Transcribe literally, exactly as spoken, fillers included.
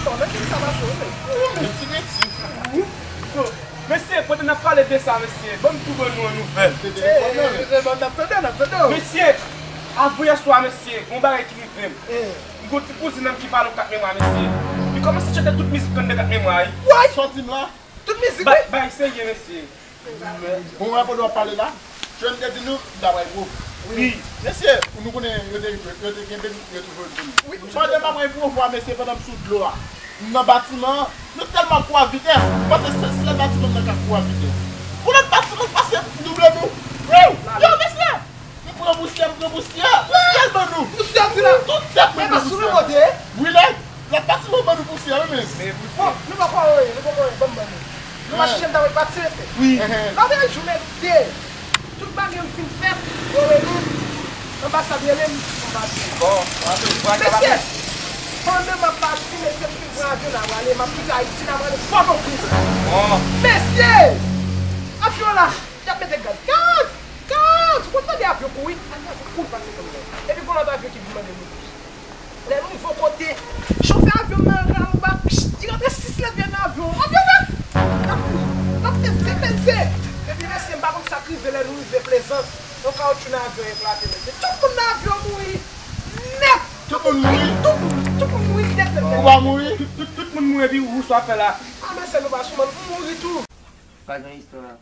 Bon, men ki sa pase, wi, men. Ti Meti. Mesye, pandan n ap pale de sa, mesye, ban m tou ban nou yon nouvèl. Eh, eh, eh, n ap tande, n ap tande w. Mesye, avan yè swa, mesye, gon bagay ki rive m. Eh. M gon ti kouzin nan m ki pa nan kat memwa, mesye. Li kòmanse chante tout mizik anndan kat memwa, wi. Way! Sòti m la. Tout mizik, wi. Bagay serye, mesye. Bon, wè, pandan w ap pale la, Trump te di nou, m ta bay pwouv. Wi. Mesye, nou konnen yo te, yo te kenbe m, yo te jwenn pou nou. Wi. Pandan m ap bay pwouv a, mesye, pandan m sou dlo a, m nan batiman an, nou tèlman kou a vitès, m panse se sèl batiman m nan k ap kou a vitès. Pou lòt batiman k pase double nou. Wi. Yo, mesye! M pran pousyè, m pran pousyè. Pousyè l ban nou. Pousyè di la. Tout tèt mwen pran pousyè. Wi, lè, lòt batiman ban nou pousyè, wi, men. Bon, nou poko wè, nou poko wè, ban m ban nou. Nou pa chèche m ta wè pati, mesye. Wi. Lòt jou, mesye. Tout bagay m fin fèt, yo rele m. Anbasad rele m, m pati. Bon, w ap, w ap, mesye, pandan m ap pati, mesye, m fin pran avyon, n a prale, m ap kite Ayiti, n a prale Pòtoprens. Bon. Mesye! Avyon la, y ap mete gaz. Gaz! Gaz! Ou konn tande avyon kouri? Avyon kouri pase kòm gaz. Epi gon lòt avyon ki vin mande nou plis. Lè nou rive yon kote, chofè avyon nan ranba, li rantre sis lèt dèyè nan avyon. Avyon la! N ap, n ap peze, peze. Epi mesye, m pa konn sa k rive lè nou rive Plezans. Yon kawotchou nan avyon eklate, mesye. Tout moun nan avyon mouri nèt. Tout moun mouri? Tout moun, tout moun mouri nèt, nèt, nèt. Ou pa mouri? Tout, tout, tout moun mouri epi ou sou afè la. A, mesye, nou pa sou moun. M mouri tou. Pa gen istwa.